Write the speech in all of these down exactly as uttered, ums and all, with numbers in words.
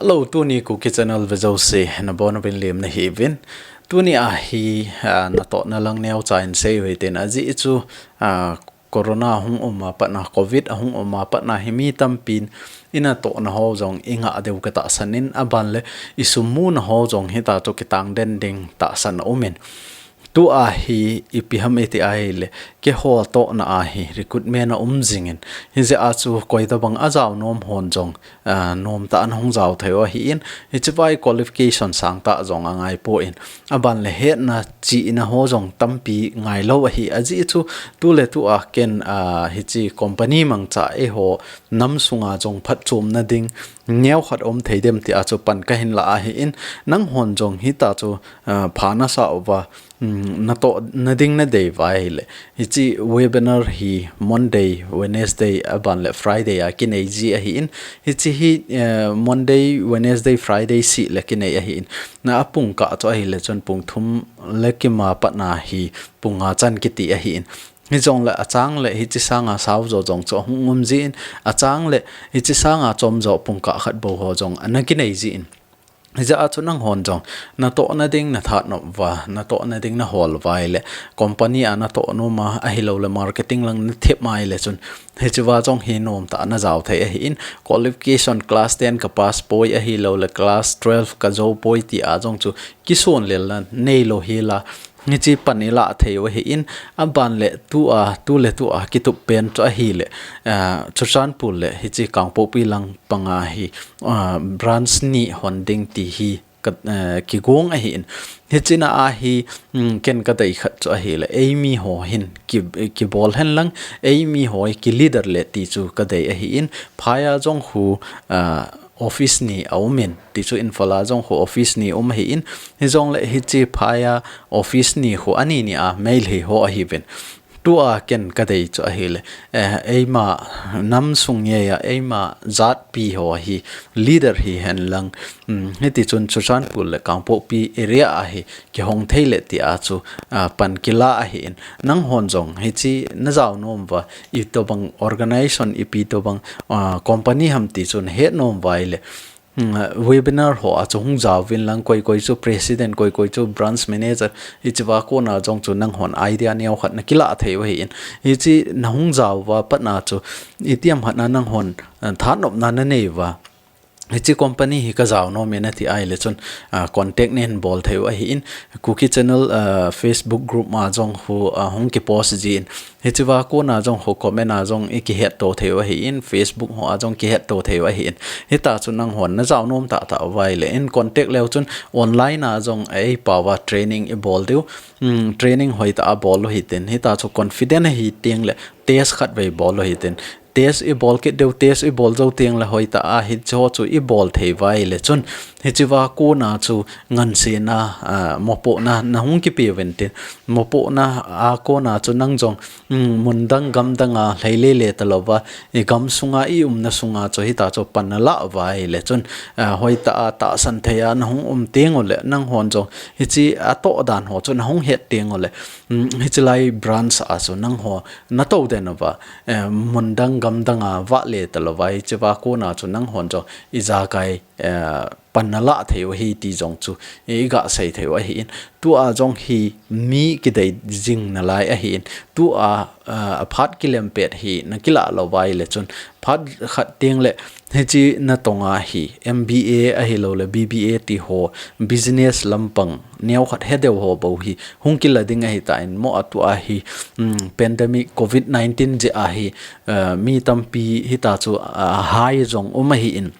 Hello, tuni Kuki Channel vejouse nabonchauvin lemna hiuvin. Tuni a hi, ah, natohna lang neocha in seiu hitin, ajeh chu, ah, corona hung um a patna, covid ahung um a patna hi mi tampin inatohna ho jong ingah diu katahsan in, aban le isum muna ho jong hita chu kitang den ding tahsan aumin. Tua hi ipi ham iti ahile, keiho tohna a hi recruitment aum jingin, hijeh a chu koitabang ajao nom hon jong, ah, nomtah in ahung jao thei u ahin, hiche vai qualification sangtah jong angaipon, aban le hetna chihna ho jong tampi ngailou ahi, ajeh chu tuletua ken, ah, hiche company mangcha eiho nam sunga jong phatchomna ding neokhat aum thei dem tia chu pan kahin la ahin, nanghon jong hita chu, ah, pha nasah uva, um, natohna ding nadei uva ahile, hiche webinar hi Monday, Wednesday, aban le Friday a kinei ji ahin, hiche hi, eh, Monday, Wednesday, Friday seh le kinei ahin, na apung kah chu ahile chun pung thum le kima patna hi pung nga chan kiti ahin. Hijongle achang le hiche sanga sao jo jong chu ahung um jin, achang le hiche sanga chom jo pung kah khat bou ho jong ana kinei jin. Hijeh a chu nanghon jong natohna ding nathat nom uva, natohna ding nahol uva ahile, company a natoh nom a, ahilou le marketing lang nathep uva ahile chun, hiche va jong hi nomtah in najao thei ahin, qualification class ten kapass poi, ahilou le class twelve kajou poi tia jong chu kisonlelna neilou hela, hiche pan ilah thei u ahin, aban le tua, tuletua kitup pen chu ahile, ah, Churachandpur le hiche Kangpokpi lang panga hi, ah, branch ni hon ding ti hi ka, eh, kigong ahin. Hichena a hi, um, ken kadei khat chu ahile, eimi ho hin ki, kibol hen lang, eimi ho hi ki leader le ti chu kadei ahin, phai a jong khu, ah, office ni aumin, ti chu Imphal a jong khu office ni um ahin, hijongle hiche phai a office ni khu ani ni a Meitei ho ahiuvin. Tua ken kadei chu ahile, eh, eima nam sung ngeia, eima jatpi ho hi leader hihen lang, um, hiti chun Churachandpur le Kangpokpi area a hi kihong thei le tia chu, ah, pan kila ahin. Nanghon jong hiche najao nom uva, itobang organization, ipi tobang, ah, company ham ti chu nahet nom uva ahile, um, webinar ho a chu hung jao uvin lang, koi koi chu president, koi koi chu branch manager, hiche va kona jong chu nanghon idea neokhat nakilah thei u ahin. Hiche nahung jao uva patna chu, itiham khat na nanghon, ah, thanopna nanei uva, hiche company hi kajao nom e nati ahile chun, ah, contact nahin bol thei u ahin, Kuki Channel, ah, Facebook group ma jong khu, ah, hung kipost jin, hiche va kona jong khu comment a jong ikihetto thei u ahin, Facebook ho a jong kihetto thei u ahin. Hita chu nanghon najao nom tahtah uva ahile in contact leu chun online a jong eipao va training ibol diu. Um, training hoitah a bol u hitin, hita chu confident ahi teng le test khat vei bol u hitin. Test ibol kit diu, test ibol jou teng le hoitah a hiche ho chu ibol thei uva ahile chun, hiche va kona chu ngansena, ah, mopohna nahung kipe uvin tin. Mopohna a kona chu nang jong, um, mun dang gam dang a lhai lele talouva, igam sunga, iumna sunga chu hita chu pan nalah uva ahile chun, ah, hoitah a tahsan thei a nahung um teng ule, nanghon jong hiche atoh dan ho chu nahung het teng ule, um, hiche lai branch a chu nangho natou den uva, eh, mun dang gam dang a vahle talouva, hiche va kona chu nanghon jong ijakai, eh, pan nalah thei u ahi ti jong chu iga sei thei u ahin. Tua jong hi mi kidei jing nalai ahin. Tua, ah, aphat kilem pet hi nakilah lou uva ahile chun, phat khat teng le hiche natonga hi M B A ahilou le B B A ti ho, business lampang neokhat hedeu ho bou hi hung kila ding ahitan, mo atua hi, um, pandemic covid nineteen jeh a hi, ah, mi tampi hita chu, ah, hai jong um ahin.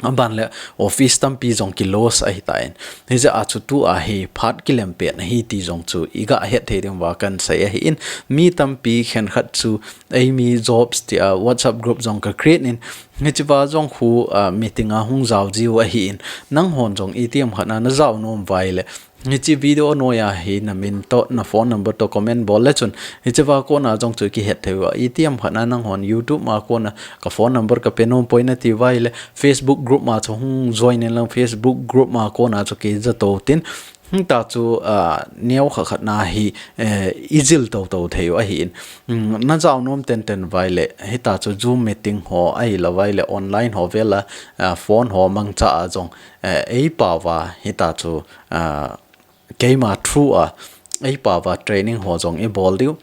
Aban le office tampi jong ki loss ahitan. Hijeh a chu tua hi phat kilem pet ahi ti jong chu iga het thei diu va kahin sei ahin. Mi tampi khenkhat chu eimi jobs tia WhatsApp group jong ka create in, hiche va jong khu, ah, meeting a hung jao jiu ahin. Nanghon jong itiham khat na najao nom uva ahile, hiche video noiya hi namin toh, na phone number toh comment bol le chun, hiche va kona jong chu kihet thei uva. Itiham khat na nanghon YouTube ma kona ka phone number kape nom poi nati uva ahile, Facebook group ma chu hung join in lang, Facebook group ma kona chu kija tou tin, Hita chu, ah, neo kha khat na hi, eh, i jil to to thei u ahi in. Mm, na jao nom ten ten vai le, hita chu Zoom meeting ho, ahilou vai le online ho vela, ah, phone ho mangcha a jong, eh, ei pao va, hita chu, ah, keima through a, ei pao va training ho jong i bol diu.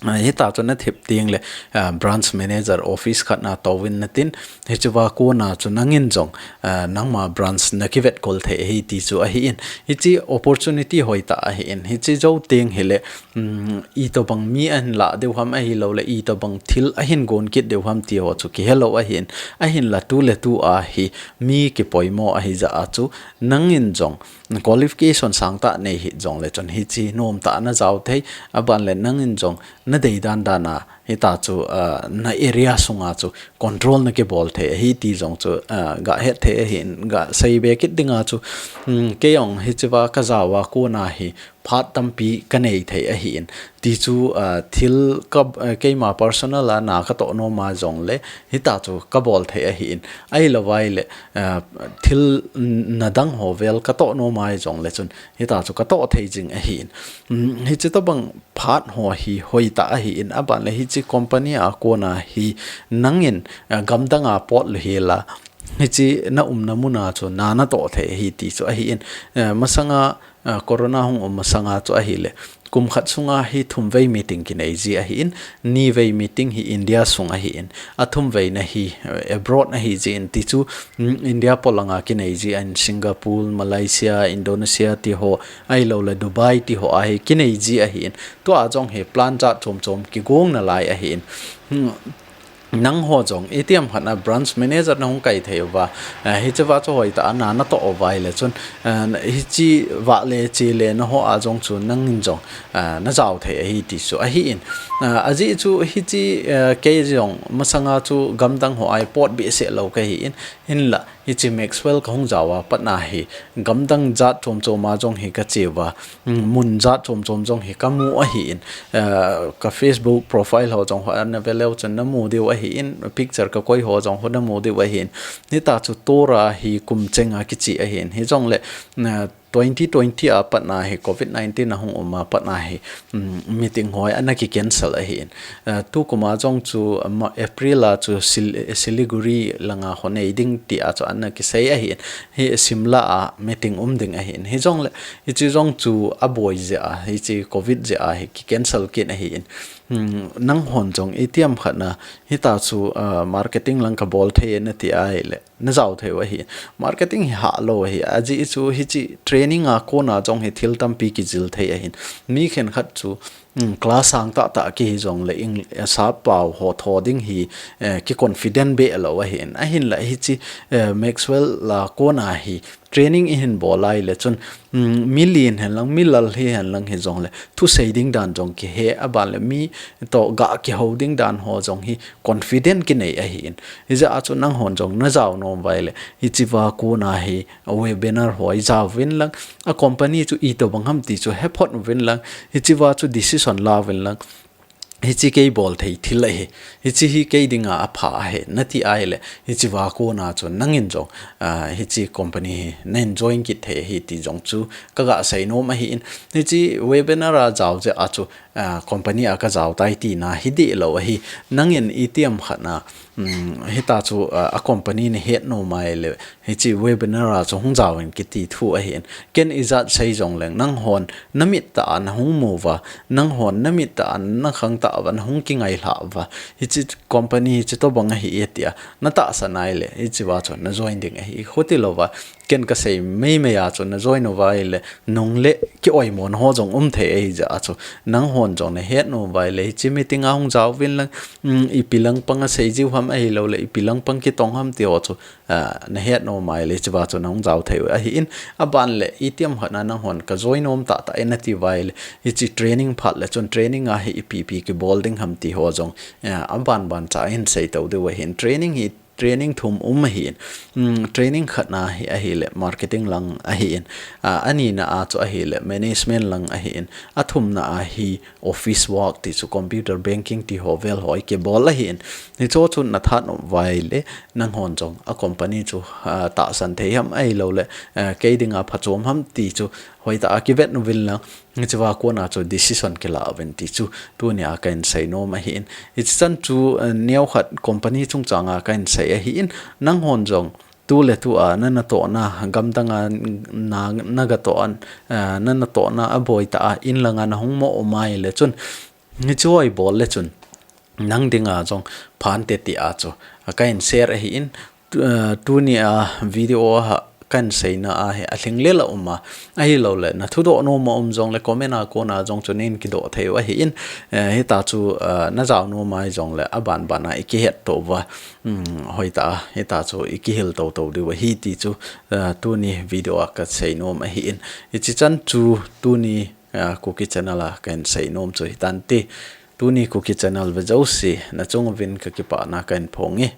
Ah, hita chu na thip ding le, ah, branch manager office khat na tou vin na tin, hiche va kona chu nangin jong, ah, nangma branch na kivet kol thei ahi ti chu ahi in. Hiche opportunity hoi ta ahi in. Hiche jou teng hi le, um, i to bang mi ahin la diu ham ahilou le, i to bang thil ahin gon kit diu ham ti ho chu kihe lou ahi in. Ahin la tu le tu a hi mi kipoimo ahi ja a chu nangin jong qualification sang ta nei hi jong le chun hiche nom ta na jao thei, aban le nangin jong na dei dan dan a, hita chu, ah, na area sunga chu control na kibol thei ahi ti jong chu, ah, ga het thei ahi in, ga sei be kit dinga chu, um, kei jong hiche va ka jao a kona hi phat tampi ka nei thei ahi in. Ti chu, ah, thil ka, ah, keima personal a na ka toh nom a jong le, hita chu ka bol thei ahi in. Ahilou vai le, ah, thil na dang ho vel ka toh nom a jong le chun, hita chu ka toh thei jing ahi in. Um, hiche to bang phat ho hi hoi ta ahi in, aban le hiche company a kona hi nangin, ah, gamdang a pot lou hi la, hiche na umna mun a chu na na toh thei ahi ti chu ahi in. Ah, masanga, ah, corona hung um masanga chu ahi le, kum khat sunga hi thum vei meeting kinei ji ahi in, ni vei meeting hi India sung ahi in, a thum vei na hi, eh, abroad ahi ji in ti chu, mm, India polanga kinei ji ahin Singapore, Malaysia, Indonesia ti ho, ahilou le Dubai ti ho a hi kinei ji ahi in. Tua jong hi plan jat chom chom kigong na lai ahi in. Hmm. Nang ho jong, itiham khat na branch manager na hung kai thei uva, eh, hiche va chu hoi ta a na na toh uva ahile chun, eh, hiche va le che le na ho a jong chu nangin jong, eh, na jao thei ahi ti chu ahi in. Eh, ajeh chu hiche, eh, kei jong masanga chu gamdang ho a hi pot behseh lou ka hi in, hinla hiche Maxwell ka hung jao a pat na hi gamdang jat chom chom a jong hi ka che uva, mm, mun jat chom chom jong hi ka mu ahi in, eh, ka Facebook profile ho jong ho na ve leu chun na mu diu ahi in, picture ka koi ho jong ho na mu diu ahi in, hita chu Torah hi kum cheng a kiche ahi in, hijongle, eh, twenty twenty a pat na hi covid nineteen a hung um a pat na hi, mm, meeting ho ana ki cancel ahi in. Eh, tukum a jong chu, ma-, April a chu Sil-, Siliguri langa ho nei ding ti a chu ana kisei ahi in. Hi Shimla a meeting um ding ahi in. Hijongle, hiche jong chu a boi jeh a, hiche covid jeh a hi ki cancel kit ahi in. Hmm, nang hon jong itiham khat na, hita chu, ah, marketing lang ka bol thei na ti ahile, na jao thei u ahi. Marketing hi hah lou ahi. Ajeh chu hiche training a kona jong hi thil tampi kijil thei ahi in. Mi khenkhat chu, mm, class sang tah tah kihi jongle Eng-, eh, sap pao ho tho ding hi, eh, ki confident be lou ahi in. Ahinla hiche, eh, Maxwell a kona hi training i hin bol ahile chun, mm, mi lin hen lang, mi lal hi hen lang hijongle, thusei ding dan jong kihe, aban le mi toh ga kiho ding dan ho jong hi confident kinei ahi in. Hijeh a chu nang hon jong na jao nom uva ahile, hiche va kona hi webinar ho i jao vin lang, a company chu ito bang ham ti chu he phot uvin lang, hiche va chu decision la uvin lang, hiche kei bol thei thil ahi, hiche hi kei dinga apha ahi, na ti ahile, hiche va kona chu nangin jong, ah, hiche company hi na enjoy kit thei ahi ti jong chu ka ga sei nom ahi in, hiche webinar a jao jeh a chu, ah, company a ka jao tai tina hi dih lou ahi, nangin itiham khat na, um, hita chu, ah, a company na het nom ahile, hiche webinar a chu hung jao in kiti thu ahi in. Ken ijat sei jongleng, nang hon na mit tah a na hung mu uva, nang hon na mit tah a na khang tah uva, na hung kingailhah uva, hiche company hiche tobang ahi e tia na tahsan ahile, hiche va chu na join ding ahi, khuti louva. Ken ka sei meimei a chu na join uva ahile, nung le ki oimo na ho jong um thei ahi jeh a chu, nang hon jong na het nom uva ahile, hiche meeting a hung jao vin lang, um, ipi lang pang a sei jiu ham ahilou le, ipi lang pang kitong ham ti ho chu, ah, na het nom ahile, hiche va chu na hung jao thei u ahi in, aban le, itiham khat na nang hon ka join nom tah tah e na ti uva ahile, hiche training phat le chun training a hi ipi ipi kibol ding ham ti ho jong, ah, aban ban cha hin sei to diu ahi in, training hi training thum um ahi in, um, training khat na hi ahile, marketing lang ahi in, ah, ani na a chu ahile, management lang ahi in, a thum na a hi, office work ti chu computer banking ti ho vel ho i kibol ahi in. Hiche chu na that nom uva ahile, nang hon jong a company chu, ah, tahsan thei ham ahilou le, ah, kei dinga phachom ham ti chu hoitah a kivet uvin lang, hichea kona chu decision kila uvin ti chu tunia kahin seinom ahin. Hichi chan chu, eh, neokhat company chungchanga kahin sei ahin, nanghon jong tuletua na natohna gamdanga na, nagatoh an, eh, na natohna aboitah a inlanga nahung mo um ahile chun, hichu hoi bol le chun nang dinga jong phante tia chu kahin share ahin, tu, eh, tunia video a kahin seina ahi alhinglel a um a, ahilouleh na thudoh nom a um jongle comment a kona jong chu nin kidoh thei u ahin, eh, hitia chu, eh, najao nom a jongle abanbana ikihetto uva, um, hoitah a hitia chu ikihil toto diu ahi ti chu, eh, tuni video a kaseinom ahin. Hichi chan chu tuni, eh, Kuki Channel a kahin seinom chu hitante. Tuni Kuki Channel ve jouse nachung uvin kakipana kahin phong e.